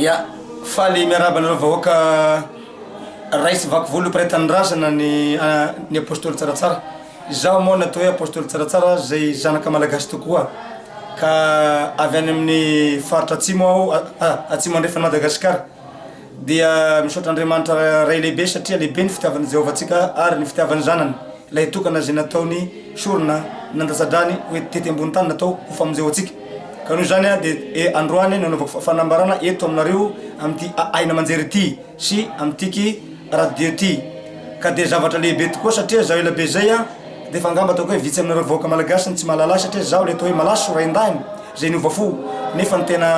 Ya, faly miarahaba anareo vahoaka ray sy vaky volo mpiray tanindrazana ny ny Apostoly Tsaratsara. Izaho moa natao hoe Apostoly Tsaratsara izay zanaka malagasy tokoa ka avy any amin'ny faritra atsimo aho, atsimo andrefan'i Madagasikara. Dia misaotra Andriamanitra Ray lehibe satria lehibe ny fitiavan'i Jehovah antsika ary ny fitiavan'ny Zanany ilay tokana izay nataony sorona nandatsa-drany ho tety ambony tany natao ho famonjeo antsika. Ka noho izany dia androany no anaovako fanambarana eto aminareo amin'ity aina aman-jery ity sy amin'ity radio ity. Ka dia zavatra lehibe tokoa satria zaho ela be izay dia efa angamba ataoko hoe vitsy aminareo vahoaka malagasy no tsy mahalala ahy satria zaho ilay atao hoe malaso raindahiny izay niova fo nefa ny tena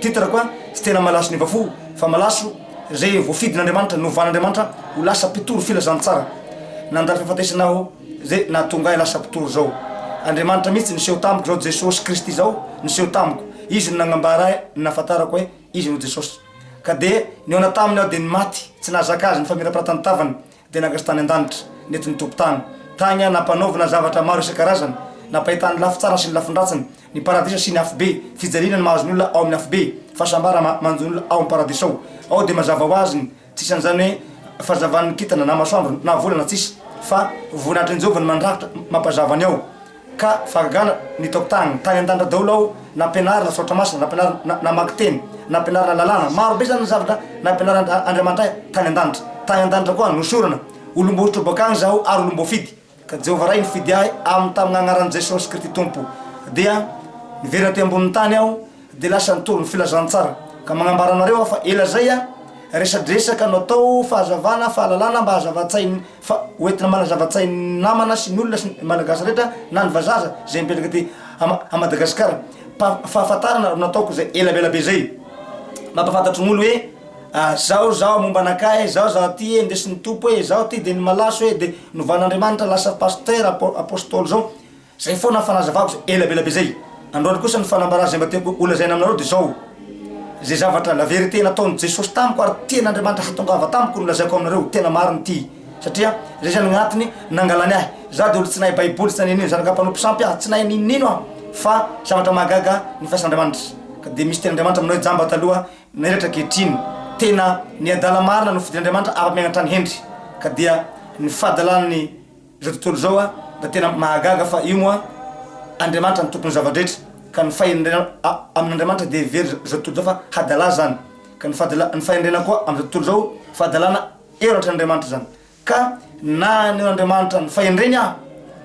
titre-ko Tsy tena malaso niova fo fa malaso izay voafidin'Andriamanitra, novan'Andriamanitra ho lasa mpitory filazantsara. Nandalo fahafatesana aho izay nahatonga ahy lasa mpitory izao. Andriamanitra mihitsy niseho tamiko izao, Jesosy Kristy izao niseho tamiko. Izy no nagnambara ahy, nahafantarako hoe Izy no Jesosy. Ka dia nihaona taminy aho dia ny maty, tsy nahazaka azy ny famirapiratan'ny tavany. Dia nankaiza tany an-danitra, nentin'ny Tompo tany. Tany aho nampanaovina zavatra maro isan-karazany, nampahitany ny lafy tsara sy ny lafin-dratsiny, ny paradisa sy ny afobe, fijaliana ny mahazo ny olona ao amin'ny afobe, fahasambarana manjo ny olona ao amin'ny paradisa ao. Ao dia mazava ho azy ny tsisy an'izany hoe fahazavan'ny kintana na masoandro na volana tsisy, fa voninahitry ny Jehovah no mandrakotra mampazava ny ao. Ka fahagagana ny hitako tany, tany an-danitra daholo aho, nampianarina soratra masina, nampianarina namaky teny, nampianarina lalàna, maro be zany ny zavatra nampianaran'Andriamanitra ahy tany an-danitra. Tany an-danitra koa nosorana, olom-boahosotra boak'agny zaho ary olom-boafidy, ka Jehovah Ray nifidy ahy amin'ny tamin'ny agnaran'i Jesosy Krity Tompo. Dia niverina teo ambonin'ny tany aho, Dia lasa nitory ny filazantsara. Ka magnambara anareo aho fa ela zay a, resadresaka no atao, fahazavana, fahalalana mba hazavan-tsain'ny, fa ho entina manazava-tsain'ny namana sy ny olona sy ny Malagasy rehetra na ny vazaha zay mipetraka aty a Madagasikara. Pa, fahafantarana no nataoko zay ela be zay. Mampafantatry ny olo hoe zao zaho momba anakahy, zao zaho aty e, ndesin'ny Tompo e, zaho ty de ny malaso e, de novan'Andriamanitra lasa pasteur, apostoly zao. Zay foana ny fanazavako zay ela bela be zay. Androany kosa ny fanambarana zay mba tiako ho lazaina aminareo de zao, zay zavatra la vérité nataon'i Jesosy tamiko ary tian'Andriamanitra hatongava tamiko no lazaiko aminareo, tena marina ity satria zay zany gn'antony nangalany ahy, za de olo tsy nahay baiboly tsy nahay ninino, zanaka mpanompo sampy aho, tsy nahay ninonino aho fa zavatra mahagaga ny fiasan'Andriamanitra ka de misy tenin'Andriamanitra manao hoe jamba taloha nahiratra ankehitriny, tena ny adala marina no fidin'Andriamanitra afa-mianatra ny hendry ka dia ny fahadalan'ny Izao tontolo izao a da tena mahagaga fa io moa Andriamanitra no tompon'ny zava-drehetra ka ny fahendrena amin'Andriamanitra dia hevery izao tontolo izao fa hadala zany ka ny fahadala ny fahendrena koa amin'izao tontolo izao fahadalana eo anatrehan'Andriamanitra zany ka na haneho Andriamanitra ny fahendreny aho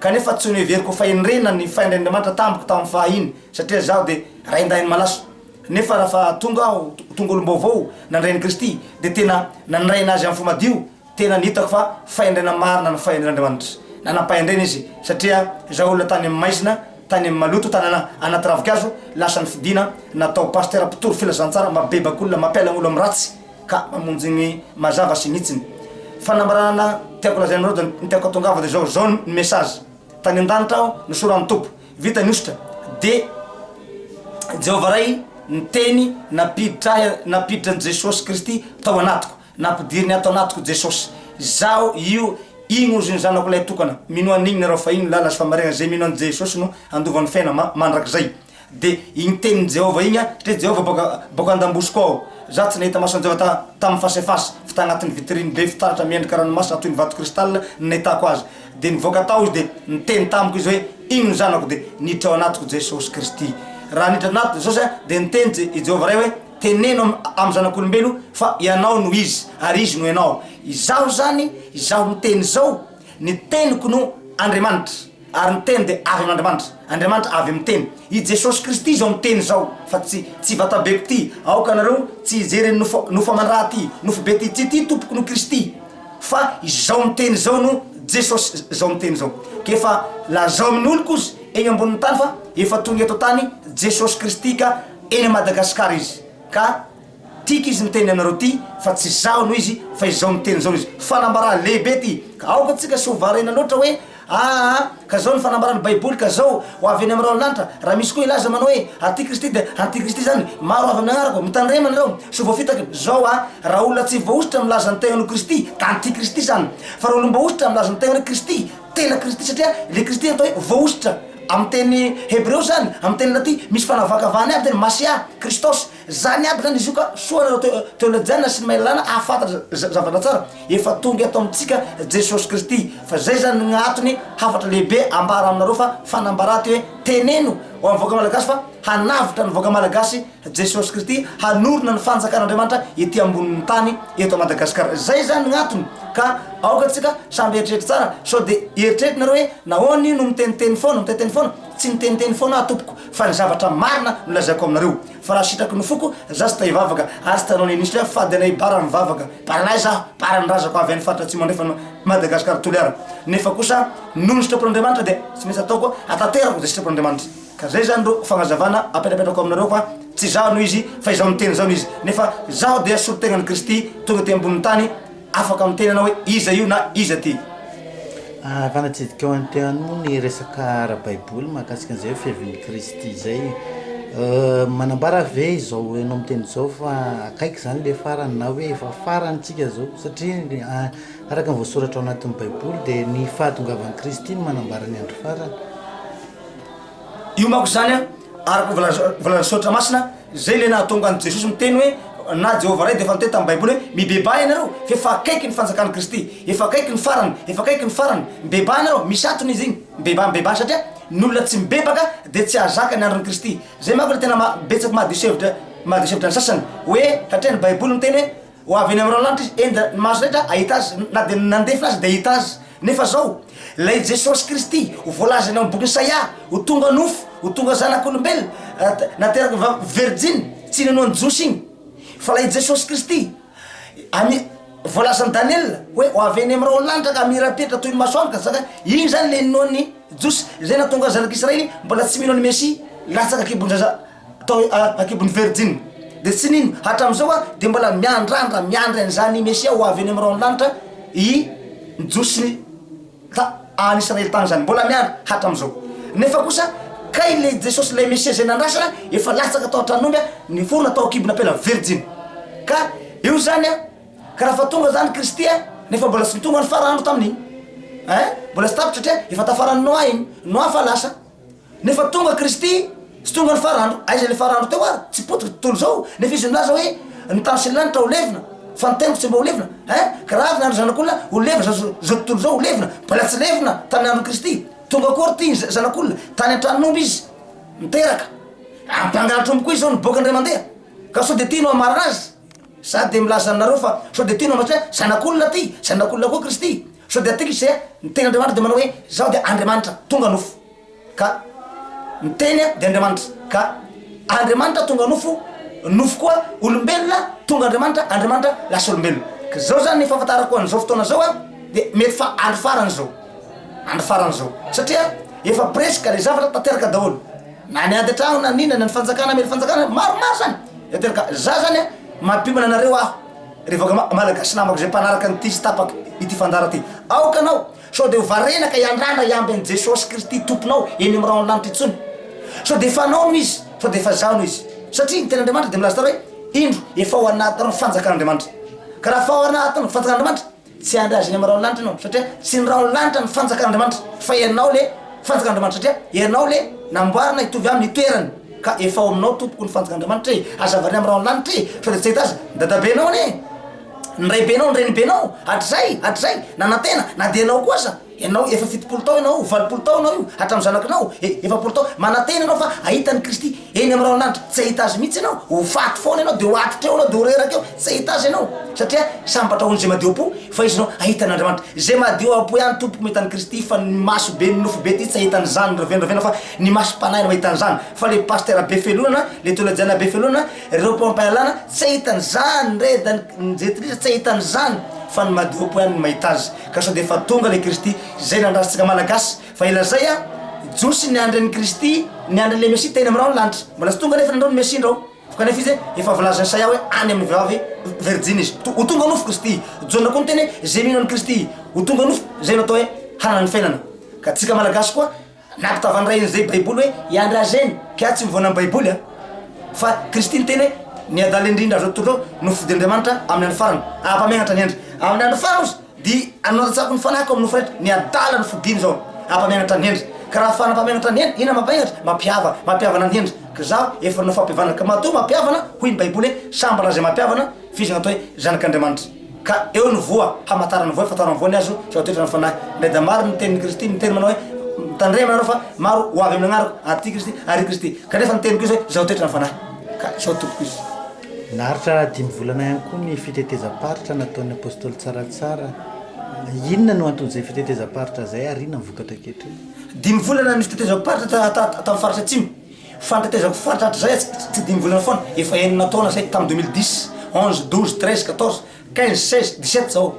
kanefa tsy noheveriko ho fahendrena ny fahendren'Andriamanitra tamiko tamin'ny fahiny satria zaho dia raindahin'ny malaso nefa raha tonga aho tonga olom-baovao nandray an'i Kristy dia tena nandray an'azy amin'ny fo madio Tena ny hitako fa fahendrena marina ny fahendren'Andriamanitra. Nanam-pahendrena izy satria izao olona tany amin'ny maizina, tany amin'ny maloto, tany anaty ravinkazo, lasa nifidina natao pasitera mpitory filazantsara mabebaka olona, mampiala ny olona amin'ny ratsy ka mamonjy ny mazava sy ny hitsiny. Fanambarana tiako lazaina aminareo dia ny tiako hatongava dia izao, izao ny message, tany an-danitra aho nosoran'ny Tompo, vita ny hosotra dia Jehovah Ray niteny nampiditra ahy, nampiditra an'i Jesosy Kristy tao anatiko. Nampidiriny ato anatiko Jesosy. Izaho io, igny ozy ny zanako lahy tokana. Minoa an'igny nareo fa igny lala sy famarinana. Zay mino an'i Jesosy no handova ny fiaina mandrakizay. De igny tenin'i Jehovah igny satria Jehovah boka boka andambosiko ao. Za tsy nahita maso an'i Jehovah ta tamin'ny face à face fa tagnatin'ny vitrine be fitaratra miendrika ranomasina toy ny vato cristal no nahitako azy. De nivoaka tao izy de niteny tamiko izy hoe igny ny zanako de niditra ao anatiko Jesosy Kristy. Raha niditra anatiko Jesosy de niteny i Jehovah Ray hoe Teneno amin'ny zanak'olombelo fa ianao no izy ary izy no ianao. Izaho izany, izaho miteny izao, ny teniko no Andriamanitra, ary ny teny dia avy amin'Andriamanitra. Andriamanitra avy amin'ny teny. I Jesosy Kristy izao miteny izao, fa tsy, tsy vatabeko ity. Aoka ianareo tsy hijery ny nofo, nofo aman-dra ity, nofo be ity. Tsy ity tompoko no Kristy, fa izao miteny izao no Jesosy izao miteny izao. Ka efa lazao amin'ny oloko ozy eny ambonin'ny tany fa efa tonga eto an-tany Jesosy Kristy ka Eny Madagascar izy ka tiko izy miteny anareo ty fa tsy zaho no izy fa izao miteny izao no izy. Fanambarana lehibe ty ka aoka tsika tsy ho variana loatra hoe aa ka zao ny fanambarana baiboly ka zao ho avy eny amin'ny rahona lanitra raha misy koa hilaza manao hoe antikristy de antikristy zany maro avy amin'ny agnarako mitandrema nareo sao voafitaka zao a raha olona tsy voahosotra milaza ny tegnany ho kristy da antikristy zany fa raha olom-boahosotra milaza ny tegnany hoe kristy tena kristy satria le kristy atao hoe voahosotra. Amin'ny teny hebreo zany, amin'ny teny latin, misy fanavakavahana aby teny Masia, Kristos, zany aby zany izy io ka soa nareo teolojiana sy ny mahay lalàna ahafantatra zavatra tsara, efa tonga eto amintsika Jesosy Kristy, fa zay zany ny antony hafatra lehibe ambara aminareo fa fanambarà ty hoe teneno ho an'ny vahoaka malagasy fa hanavotra ny vahoaka malagasy Jesosy Kristy hanorina ny fanjakan'Andriamanitra ety ambonin'ny tany eto Madagasikara. Zay zany ny antony ka aoka tsika samby hieritreritra tsara sao de eritreretinareo hoe nahoana io no miteniteny foana, miteniteny foana, tsy miteniteny foana aho tompoko fa ny zavatra marina no lazaiko aminareo fa raha sitraky ny foko za tsy ta hivavaka ary tsy ta hanao n'inon'inona satria fady anay bara mivavaka, baranay zaho, baran'ny razako avy any faritra atsimo andrefana Madagasikara Toliara nefa kosa noho ny sitrapon'Andriamanitra dia tsy maintsy ataoko atanterako izay sitrapon'Andriamanitra. Ka zay zany ro fagnazavana apetrapetrako aminareo fa tsy izaho no izy fa izao miteny izao no izy nefa zaho dia solontegnan'i Kristy tonga aty ambonin'ny tany afaka miteny anao hoe iza io na iza ty. Efa natsidikao an'ity ihany moa ny resaka ara-baiboly mahakasika an'izay hoe fiavian'i Kristy izay. Manambara ve izao ianao miteny izao fa akaiky izany ilay farany na hoe efa farany tsika izao satria araka ny voasoratra ao anatin'ny baiboly dia ny fahatongavan'i Kristy no manambara ny andro farany. Io manko izany an, araka ny voalazan'ny Soratra Masina, izay ilay nahatonga an'i Jesosy miteny hoe, na Jehovah Ray dia efa niteny tamin'ny Baiboly hoe, mibebaha ianareo fa efa akaiky ny fanjakan'i Kristy, efa akaiky ny farany, efa akaiky ny farany, mibebaha ianareo, misy antony izy iny, mibebaha, mibebaha satria ny olona tsy mibebaka dia tsy hahazaka ny andron'i Kristy. Izay manko ilay tena maha, betsaka mahadiso hevitra, mahadiso hevitra ny sasany, hoe satria ny Baiboly miteny hoe, Ho avy eny amin'ny ranolanitra izy, eny ny maso rehetra hahita azy, na dia ny nandefina aza dia hahita azy. Nefa zao, ilay Jesosy Kristy ho voalazany ao amin'ny bokin'i Isaia, ho tonga nofo, ho tonga zanak'olombelona, nateraky ny vavy virjiny, tsy ninoan'ny Jiosy iny, fa ilay Jesosy Kristy, ami, voalazan'i Daniela hoe ho avy eny amin'ny rahon'ny lanitra ka hamirapiratra toy ny masoandro ka zaka, iny zany ilay ninoan'ny Jiosy, izay nahatonga ny zanak'Israely mbola tsy mino an'i Mesia, latsaka an-kibon-jaza. tao ankibon'ny Virjiny dia tsy nino hatramin'izao aho dia mbola miandrandra miandry an'izany Mesia ho avy eny amin'ny rahon'ny lanitra i ny Jiosy ta any Israely tany izany mbola miandry hatramin'izao nefa kosa kay le Jesosy ilay Mesia izay nandrasana efa latsaka tao an-tranon'omby niforona tao ankibon'ny ampela Virjiny ka io zany a ka raha fa tonga zany Kristy a nefa mbola tsy tonga ny farandro tamin'iny ein mbola tsy tapitra satria efa tafaran'i Noa iny Noa fa lasa Nefa tonga Kristy, tsy tonga ny farandro, aiza ilay farandro teo ary? Tsy potika tontolo izao, nefa izy nilaza hoe ny tany sy ny lanitra ho levona, fa ny teniko tsy mba ho levona, hein? Ka raha avy ny andro zanak'olona, ho levona zao zao tontolo izao, ho levona, mbola tsy levona tamin'ny andron'i Kristy, tonga koa ry ty ny zanak'olona, tany an-tranon'omby izy, niteraka, ampangalatr' omby koa izy zao niboaka indray mandeha, ka sao dia ty no hamarana azy? Za dia milaza aminareo fa sao dia ty no hamarana azy, zanak'olona ty, zanak'olona koa Kristy, sao dia aty izy zay, ny tenin'Andriamanitra dia manao hoe zaho dia Andriamanitra tonga nofo. Ka ny teny dia Andriamanitra. Ka Andriamanitra tonga nofo, nofo koa olombelona tonga Andriamanitra, Andriamanitra lasa olombelona. Ka zao zany ny fahafantarako an'izao fotoana zao a, de mety fa andro farany zao, andro farany zao, satria efa presque le zavatra tanteraka daholo, na ny ady an-tragno na n'inona na ny fanjakana hamely fanjakana, maromaro zany, tanteraka, za zany a mampiomana anareo aho ry vahoaka malagasy namako zay mpanaraka an'ity tsy tapaka ity fandaharana ty, aoka anao Sao dia ho variana ka hiandrandra hiamby an'i Jesosy Kristy Tomponao eny amin'ny rahon'ny lanitra intsony? Sao dia efa anao no izy? Sao dia efa izaho no izy? Satria ny Tenin'Andriamanitra dia milaza tsara hoe, Indro, efa ao anatinao ny fanjakan'Andriamanitra. Ka raha efa ao anatinao ny fanjakan'Andriamanitra, tsy hiandry azy eny amin'ny rahon'ny lanitra ianao, satria tsy ny rahon'ny lanitra ny fanjakan'Andriamanitra, fa ianao ilay fanjakan'Andriamanitra, satria ianao ilay namboarina hitovy aminy hitoerany. Ka efa ao aminao tompoko ny fanjakan'Andriamanitra e! Aza variana amin'ny rahon'ny lanitra e! Sao dia tsy hahita azy ny dadabenao anie e! Ny raibenao, ny renibenao, hatrizay, hatrizay, nanantena, na dia ianao koa aza, ianao efa 70 tao ianao, 80 tao ianao io, hatramin'ny zanakinao, e, 40 tao, manantena ianao fa hahita an'i Kristy eny amin'ny rahon'lanitra, tsy hahita Azy mihitsy ianao, ho faty foana ianao, dia ho atitra eo ianao, dia ho reraka eo, tsy hahita Azy ianao, satria sambatra ho an'izay madio am-po, fa izy no hahita an'Andriamanitra. Izay madio am-po ihany tompoko mahita an'i Kristy, fa ny maso be, ny nofo be ity tsy hahita an'izany, ravena ravena, fa ny masom-panahy no mahita an'izany, fa le pasitera be fialonana, le teolojiana be fialonana, Ireo mpampahailalana tsy hahita an'izany, reda ny jentilisa tsy hahita an'izany fa ny madio-po ihany no mahita azy. Ka sao dia efa tonga ilay Kristy izay nandrasantsika Malagasy fa ela zay a, Jiosy niandry an'i Kristy, niandry an'ilay Mesia teny amin'ny rahon'ny lanitra. Mbola tsy tonga anefa nandreo ny Mesia ndreo. Fa kanefa izy efa voalazan'i Isaia hoe any amin'ny vehivavy virjiny izy. Ho tonga nofo Kristy. Jaona koa niteny hoe izay mino an'i Kristy ho tonga nofo, izay no atao hoe hanana ny fiainana. Ka tsika Malagasy koa Nampitavan'ny izay baiboly hoe hiandry azy eny ka tsy mivoana ny baiboly a! Fa Kristy niteny hoe ny adala indrindra amin'izao tontolo izao no fidin'Andriamanitra amin'ny andro farany, hampamenatra ny hendry. Amin'ny andro farany ozy dia hanondratsako ny fanahiko amin'ny nofo rehetra, ny adala no fidiny izao hampamenatra ny hendry. Ka raha fanahy mpampianatra ny hendry, inona mampamenatra? Mampihavana, mampihavana ny hendry. Ka zaho efa nanao fampihavanana. Ka matoa mampihavana, hoy ny baiboly hoe, sambatra izay mampihavana, f'izy no atao hoe zanak'Andriamanitra. Ka eo ny voa, hamantarana ny voa, ahafantarana ny voa ny hazo, sy ao toetra ny fanahy. Ndray da maro ny tenin'i Kristy, miteny manao hoe, mitandrema nareo fa maro ho avy amin'ny agnarako, ary ty Kristy, ary i Kristy. Kanefa ny teniko kosa hoe, izao toetra ny fanahy. Ka izao tompoko izy. Naharitra dimy volana ihany koa ny fitetezam-paritra nataon'ny Apostoly Tsaratsara. Inona no anton'izay fitetezam-paritra izay ary inona ny vokatra ankehitriny? Dimy volana ny fitetezam-paritra tamin'ny faritra Atsimo. Fa ny tetezako faritra hatrizay tsy dimy volana foana, efa enina taona zay, tamin'ny 2010, 11, 12, 13, 14, 15, 16, 17 zao,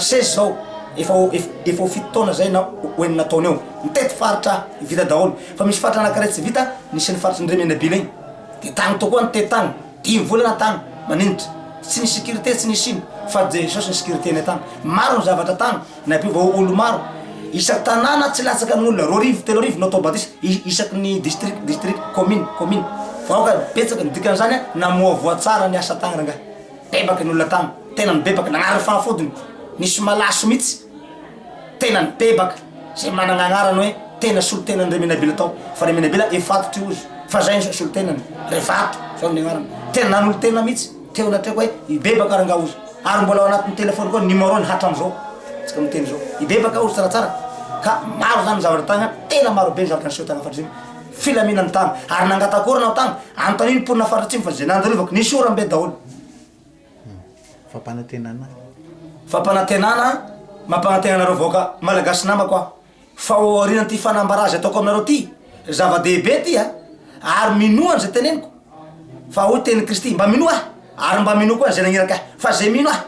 16 zao, efa ho efa ho fito taona zay na ho enina taona eo. Mitety faritra aho, vita daholo. Fa misy faritra anankiray tsy vita, nisy ny faritry ny Remenabila iny. De tany tokoa nitety tany, dimy volana tany, maninitra. Tsy nisy sécurité, tsy nisy ino, fa Jesosy ny sécurité-nay tany. Maro ny zavatra tany. Nampiova olo maro. Isak tanàna tsy latsaka ny olona 2000, 3000 no atao batisa isaky ny district, district, commune, commune. Vahoaka betsaka, ny dikan'izany a, namohavoha tsara ny asa tagny rangahy. Bebaka ny olona tagny, tena nibebaka, nagnary ny fanafodiny, nisy malaso mihitsy, tena nibebaka, zay managna agnarana hoe tena solontenan'i Remenabila tao, fa Remenabila efatotry ozy, fa zay ny solontenany, Revato zao ny agnarany, tena nanolo-tena mihitsy. Teo anatreko hoe hibebaka rangaha ozy ary mbola ao anatin'ny telephone koa numéro ny hatramizao tsika miteny zao hibebaka ozy tsaratsara ka maro zany ny zavatra tagny tena maro be ny zavatra niseho tagny faritra atsimo filaminany tagny ary nangataka orana aho tagny anontanio ny mponina faritra atsimo fa zay nandalovako nisy oram-be daholo. Fampanantenana. Fampanantenana, mampanantena anareo vahoaka malagasy namako aho Fa ao aorian'ity fanambara izay ataoko aminareo ity, zava-dehibe ity a, ary minoa an'izay teneniko, fa hoy tenin'i Kristy, mba minoa ahy, ary mba minoa koa an'izay nagniraka ahy, fa izay mino ahy,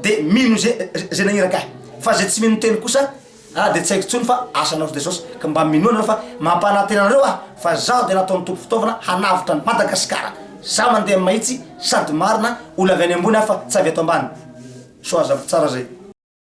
dia mino izay izay nagniraka ahy, fa izay tsy mino ny teniko kosa, ah, dia tsy haiko intsony fa asanao Jesosy, ka mba minoa nareo fa mampanantena anareo aho, fa zaho dia nataon'ny Tompo fitaovana hanavotra an'i Madagasikara, zaho mandeha mahitsy sady marina, olona avy any ambony aho fa tsy avy eto ambany, soa aza tsara zay.